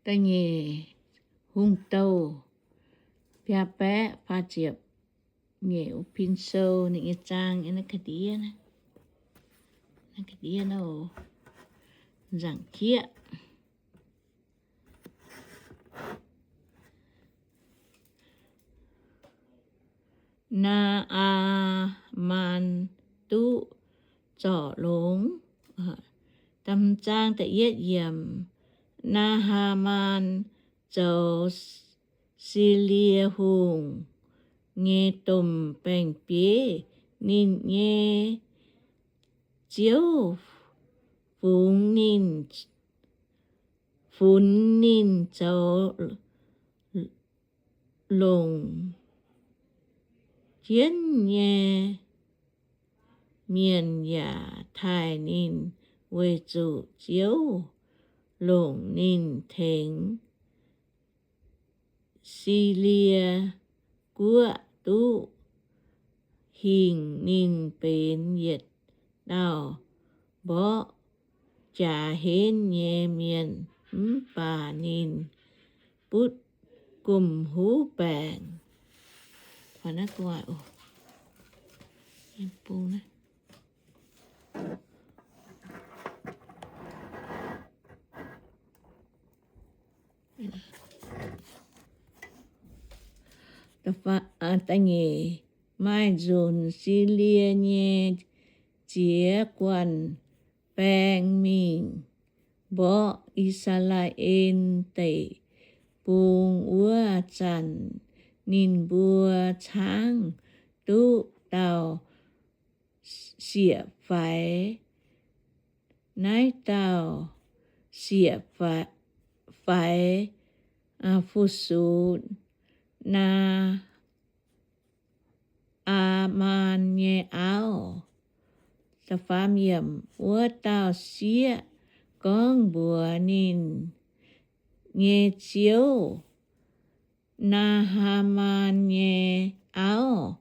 Da'nyeic Hungh Douh biaa baeqv faah ziepc nyeic, Pin Sou ninh nyei zaang naaiv ga'ndiev, naaiv ga'ndiev nzangc jieqv. Naa^aa^maan Duqv Zorc Longx. Da'hmz zaang da'yietv yiemc. Naa^haa^maan zoux Silie hungh nyei domh baeng-bieiv. Ninh nyei ziouv fungx ninh, funx ninh zoux longc jienv nyei mienh yaac taaih ninh, weic zuqc Ziouv longc ninh tengx Silie guoqv duqv hingh ninh benx yietc dauh mborqv jaax henv nyei mienh, mv baac ninh butv gomh huv baengc. Da'nyeic, maaih nzunc Silie nyei ziex guanh baeng mingh mborqv I^saa^laa^en Deic-Bung. Wuov zanc ninh mbuo caangv duqv dauh sieqv-faix. Naaiv dauh sieqv-faix fu-sux Naa aa^maan nyei auv. Wuov dauh sieqv gorngv mbuox ninh nyei ziouv, Naa^haa^maan nyei auv,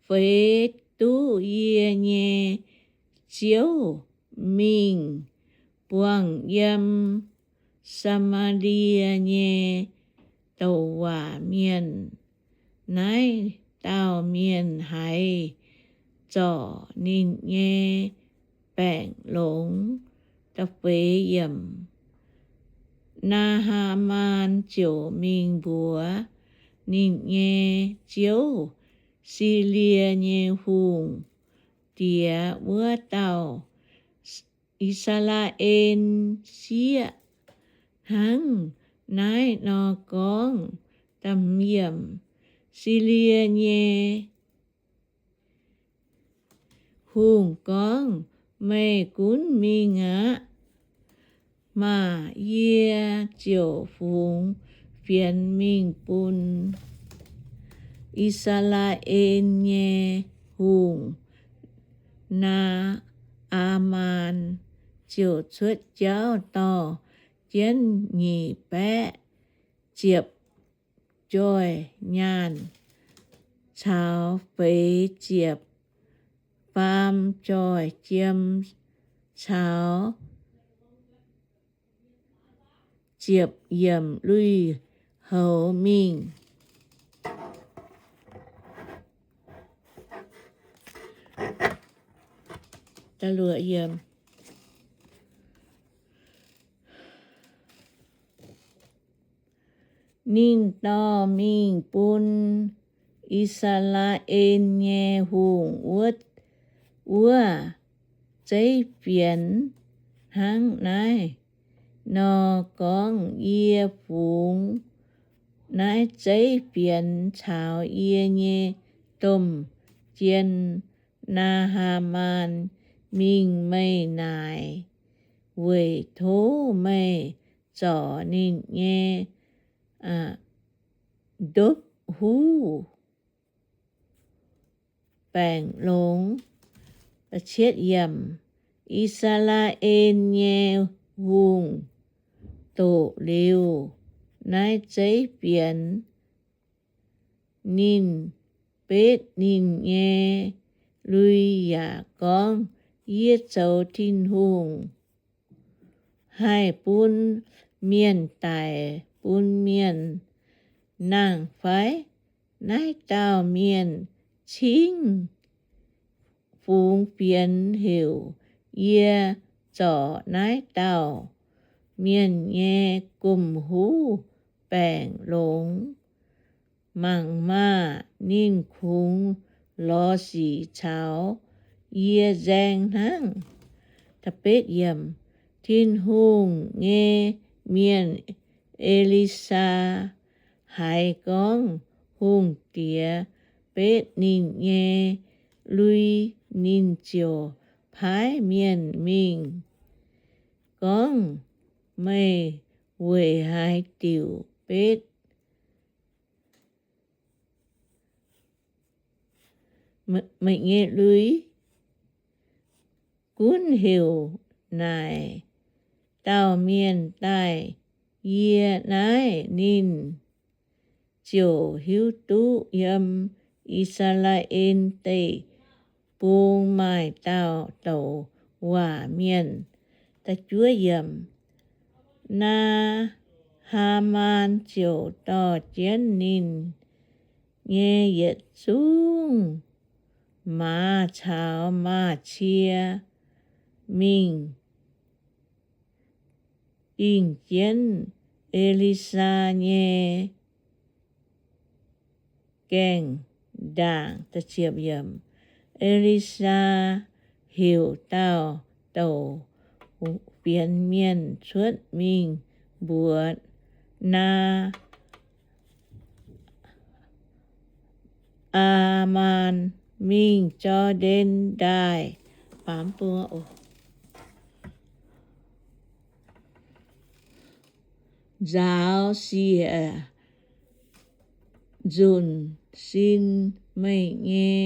feix duqv yie nyei ziouv mingh buangh yiem Saa^maa^lie nyei douc waac mienh. Naaiv dauh mienh haiz zorc ninh nyei baengc longx. Naa^haa^maan ziouc mingh mbuox ninh nyei ziouv, Silie nyei hungh diex, Wuov dauh I^saa^laa^en sieqv hnangv naaiv nor gorngv. Silie nyei hungh gorngv, Meih gunv mingh aqv. Maah! Yie ziouc fungx fienx mingh bun I^saa^laa^en nyei hungh. Naa^aa^maan ziouc cuotv jauv dorh jienv nyic baeqv ziepc joih nyaanh caux feix ziepc faam joih jiem caux ziepc yiemc lui-houx mingh. Ninh dorh mingh bun I^saa^laa^en nyei hungh wuov zeiv fienx hnangv naaiv nor gorngv, Yie fungx naaiv zeiv fienx caux yie nyei domh jien, Naa^haa^maan, mingh meih naaic weic tov meih zorc ninh nyei ndopv-huv baengc longx. I^saa^laa^en nyei hungh doqc liuz naaiv zeiv fienx, ninh betv ninh nyei lui yaac gorngv, Yie zoux Tin-Hungh haih bun mienh daic bun mienh nangh fai? Naaiv dauh mienh cingv fungx fienx heuc yie zorc naaiv dauh mienh nyei gomh huv baengc longx. Mangc maah! Ninh kungx lorz sic caux yie nzaeng hnangv. Tin-Hungh nyei mienh, E^li^saa, haiz gorngv hungh diex betv ninh nyei lui, ninh ziouc paaiv mienh mingh gorngv, Meih weic haaix diuc betv meih nyei lui? Gunv heuc naaic dauh mienh daaih yie naaiv. Ninh ziouc hiuv duqv yiem I^saa^laa^en Deic-Bung maaih dauh douc waac mienh. Naa^haa^maan ziouc dorh jienv ninh nyei yietc zungv maaz caux maaz-cie mingh dingh jienv E^li^saa nyei gaengh ndaangc. E^li^saa heuc dauh douc fienx mienh cuotv mingh mbuox Naa^aa^maan, Mingh Jor^ndaen Ndaaih nzaaux siec nzunc sin, meih nyei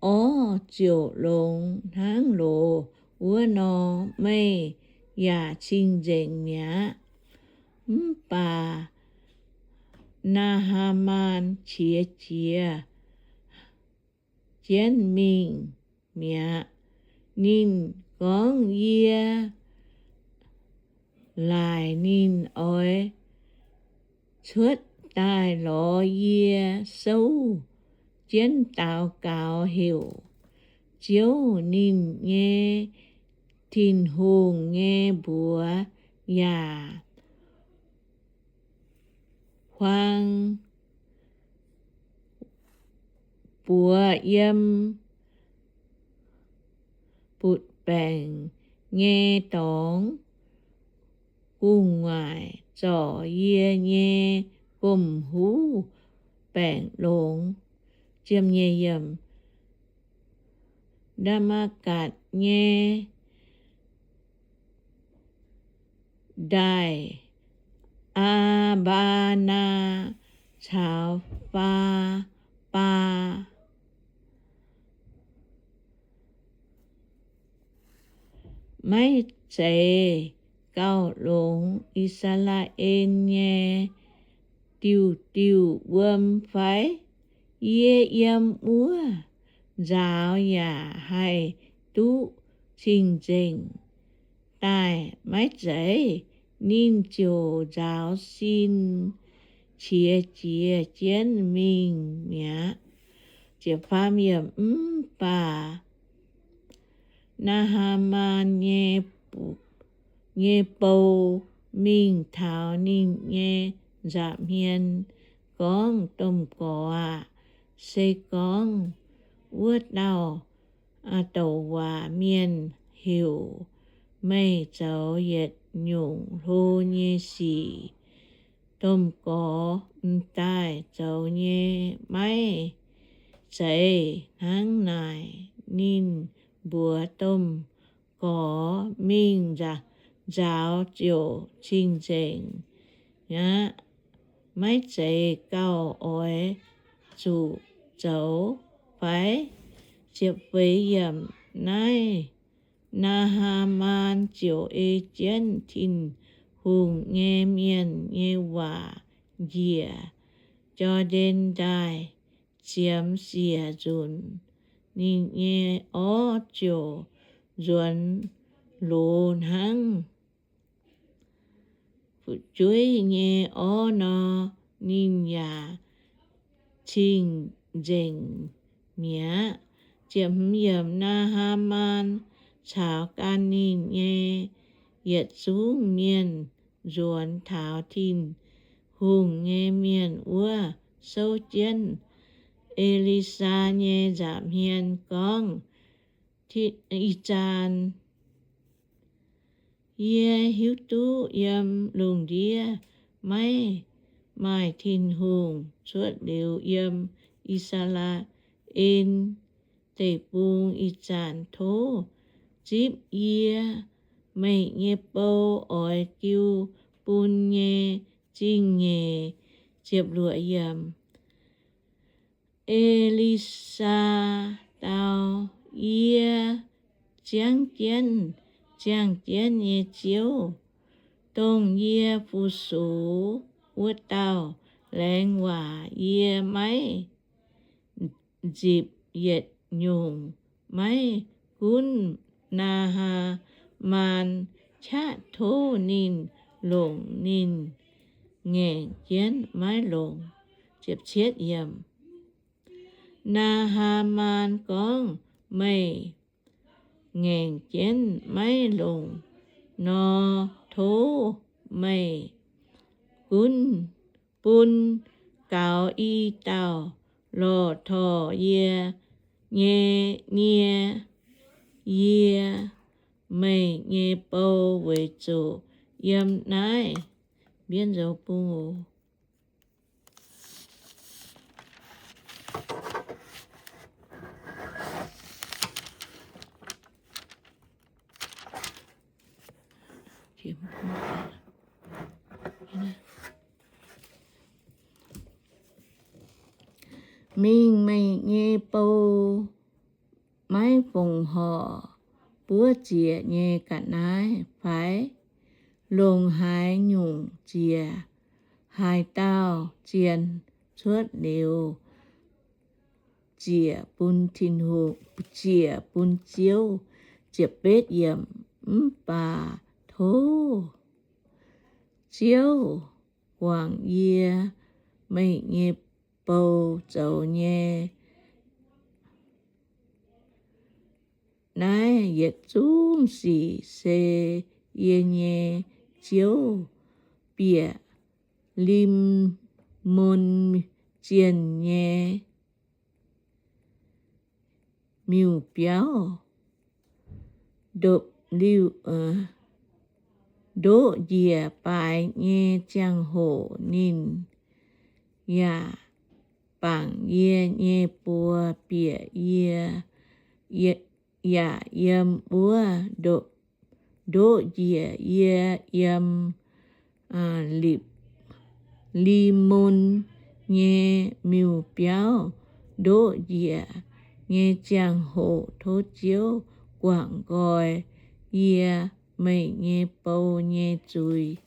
orv ziouc longx hnangv loz wuov nor. Meih yaac cing-nzengc mi'aqv. Mv baac Naa^haa^maan qiex jiez jienv mingh mi'aqv. Ninh gorngv, Yie laaic ninh oix cuotv daaih lorz yie souv jienv daux gaux heuc Ziouv ninh nyei Tin-Hungh nyei mbuox yaac huaang buoz yiem butv-baengc nyei dorngx gu'nguaaic zorc yie nyei gomh huv baengc longx. Ndaa^matv^gatc nyei ndaaih, Aa^mbaa^naa caux Faa^baa, maiv zeiz gauh longx I^saa^laa^en nyei diuh diuh wuom fai? Yie yiem wuov nzaaux yaac haih duqv cing-nzengc daaih, maiv zeiz? Ninh ziouc nzaaux sin qiex jiez jienv mingh mi'aqv. Mv baac Naa^haa^maan nyei bou mingh taux ninh nyei nza'hmien gorngv, Domh Gorx aah! Se gorngv wuov dauh douc waac mienh heuc meih zoux yietc nyungc hlo nyei sic, Domh Gorx m'daaih zoux nyei maiv zeiz hnangv naaic? Ninh mbuox Domh Gorx, Mingh nzaaux ziouc cing-nzengc aqv. Maiv zeiz gauh oix zuqc zoux fai? Naaiv Naa^haa^maan ziouc ei jienv Tin-Hungh nyei mienh nyei waac njiec Jor^ndaen Ndaaih ziemx siec nzunc. Ninh nyei orv ziouc nzuonx loz hnangv. fu'jueiv nyei orv nor, ninh yaac cing-nzengc mi'aqv. Naa^haa^maan caux gan ninh nyei yietc zungv mienh nzuonx taux Tin-Hungh nyei mienh wuov souv jienv E^li^saa nyei nza'hmien gorngv, Ih zanc yie hiuv duqv yiem lungh ndiev maiv maaih Tin-Hungh cuotv liuz yiem I^saa^laa^en Deic-Bung. Ih zanc tov zipv yie, meih nyei bou, oix jiu bun nyei zingh nyeic. E^li^saa dau, Yie ziangv jienv ziangh jienv nyei Ziouv, dongh yie fu-sux wuov dauh, laengz waac yie maiv nzipc yietc nyungc. Maiv gunv Naa^haa^maan qaqv tov ninh longc, ninh ngaengc jienv maiv longc. Naa^haa^maan gorngv, Meih ngaengc jienv maiv longc nor, tov meih gunv bun gaux i dauh lorh torc yie nyei nie yie, meih nyei bou, weic zuqc yiem naaiv mbienv nzoux bung oc. Mingh meih nyei bou maiv fongc horc buov ziec nyei ga'naaiv fai? Longc haaix nyungc ziec, haaix dauh zien cuotv liuz, ziec bun Tin-Hungh, ziec bun Ziouv. Ziepc betv yiemc. Mv baac tov Ziouv guangc yie, meih nyei bou, zoux nyei naaiv yietc zungv sic. Se yie nyei Ziouv bieqc Lim^mon zienh nyei miuc-biauv, ndopv-liuh, ndoqv njiec baaix nyei ziangh hoc ninh yaac bangc yie nyei buoz bieqc yie, yaac yiem wuov ndoqv njiec yie. Yiem Lipc, Lim^mon nyei miuc-biauv ndoqv njiec nyei ziangh hoc tov Ziouv guangc nqoi yie, meih nyei bou, nyei zuiz.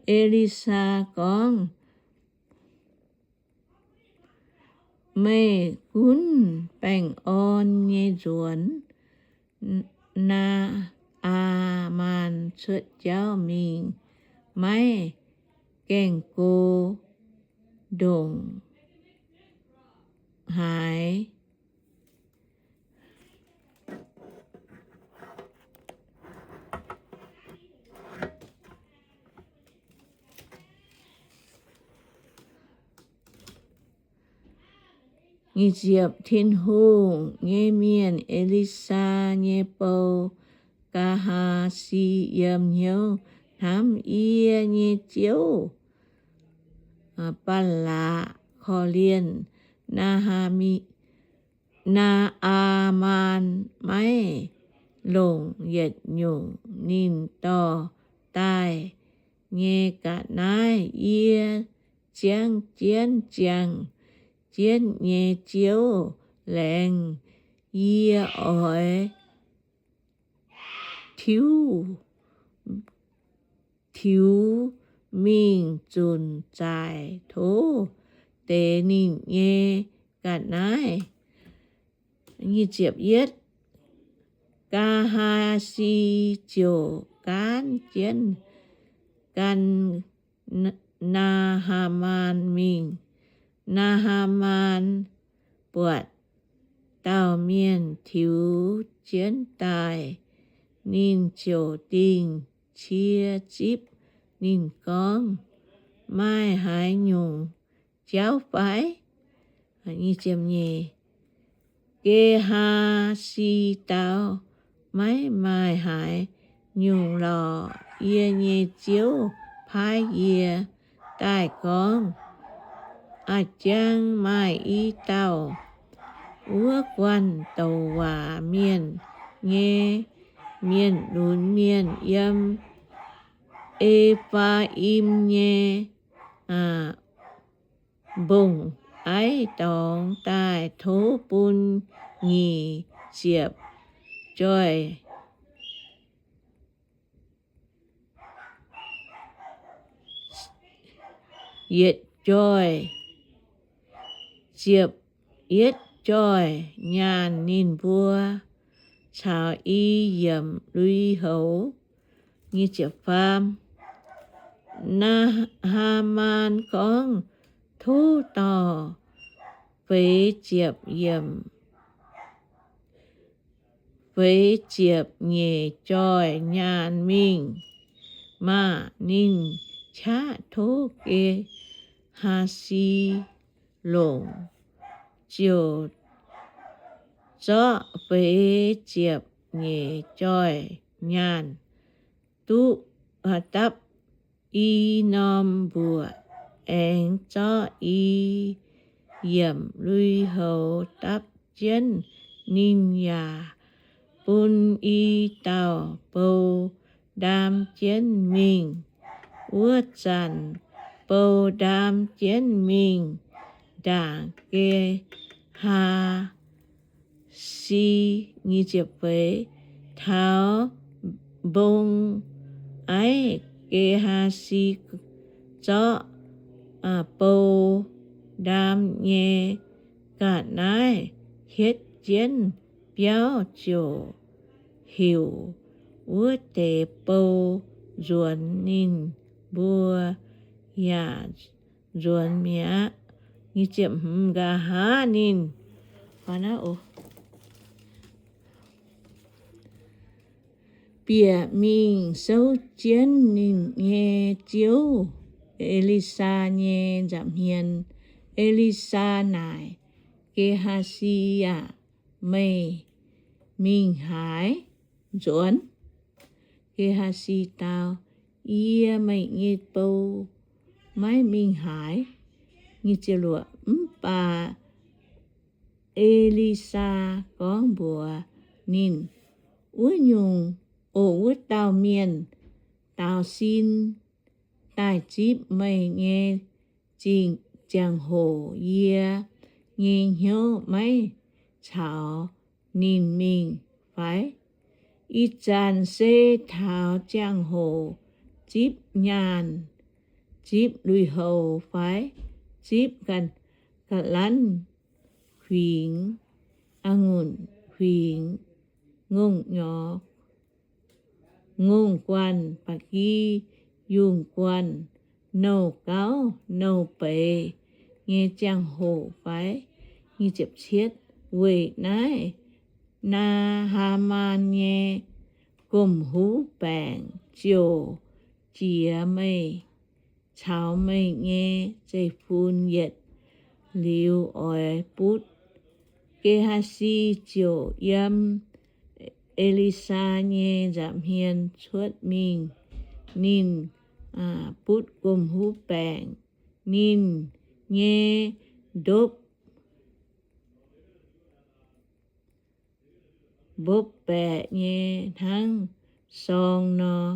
E^li^saa gorngv, Meih gunv baengh orn nyei nzuonx. Naa^aa^maan cuotv jauv mingh, maiv gaengh go ndongc haaix. Tin-Hungh nyei mienh E^li^saa nyei bou, Gaa^haa^si, yiem hnyouv hnamv, Yie nyei ziouv, Baalaac, korv-lienh Naa^haa^mi, Naa^aa^maan maiv longc yietc nyungc ninh dorh daaih nyei ga'naaiv. Yie ziangv jienv ziangh jienv nyei Ziouv, laengz yie oix tiuv, tiux mingh zunc zaaic tov deix ninh nyei ga'naaiv. Nyic ziepc yietv, Gaa^haa^si ziouc gaanv jienv gan Naa^haa^maan mingh. Naa^haa^maan buatc dauh mienh tiux jienv daaih, ninh ziouc dingh cie zipv. Ninh gorngv, Maaih haaix nyungc jauv fai? Ge^haa^si dau, Maiv maaih haaix nyungc lorqc. Yie nyei ziouv paaiv yie daaih gorngv, A'jang maaih i dauh wuov guanh douc waac mienh nyei mienh lunx mienh yiem E^faa^im nyei mbong-aiv dorngx daaih tov bun nyic ziepc joih, yietc joih, ziepc yietv joih nyaanh ninh mbuo caux i yiemc lui-houx. Naa^haa^maan gorngv, Tov dorh feix ziepc yiemc, feix ziepc nyeic joih nyaanh mingh maah! Ninh qaqv tov Ge^haa^si longc, ziouc zorqv feix ziepc nyeic joih nyaanh duqv dapv i norm mbuoqc, aengx zorqv i yiemc lui-houx dapv jienv. Ninh yaac bun i dauh bou ndaam jienv mingh. Wuov zanc bou ndaam jienv mingh ndaangc Ge^haa^si. Taux mbong aiv, Ge^haa^si zorqv bou ndaam nyei ga'naaiv hietv jienv biauv ziouc heuc wuov deix bou nzuonx. Ninh mbuo yaac nzuonx mi'aqv. Nqa'haav ninh bieqc mingh souv jienv ninh nyei ziouv, E^li^saa, nyei nza'hmien. E^li^saa naaic Ge^haa^si, Aac, meih mingh haaix nzuonx? Ge^haa^si dau, Yie, meih nyei bou, maiv mingh haaix. Mv baac E^li^saa gorngv mbuox ninh, Wuov nyungc, o wuov dauh mienh daaux sin daaih zipv meih nyei ziangh hoc yie nyei hnyouv maiv caux ninh mingh fai? Ih zanc se taux ziangh hoc zipv nyaanh, zipv lui-houx fai? Zipv ga'lanv huingx, a'ngunc huingx, ngongh nyorx, ngongh guanh, ba'gi yungh guanh, nouh gauv nouh beiz nyei ziangh hoc fai? Weic naaiv Naa^haa^maan nyei gomh huv baengc ziouc jiex meih caux meih nyei zeiv-fun yietc liuz oix butv. Ge^haa^si ziouc yiem E^li^saa nyei nza'hmien cuotv mingh. Ninh butv gomh huv baengc. Ninh nyei ndopv mbopv baeqc nyei hnangv sorng nor.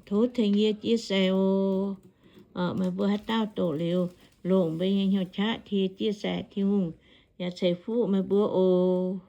Tov tengx yie chia sẻ oc. Meih mbuo haaix dauh doqc liuz, longc mbuo nyei hnyouv qaqv tie chia sẻ, Tin-Hungh yaac ceix fuqv meih mbuo oc.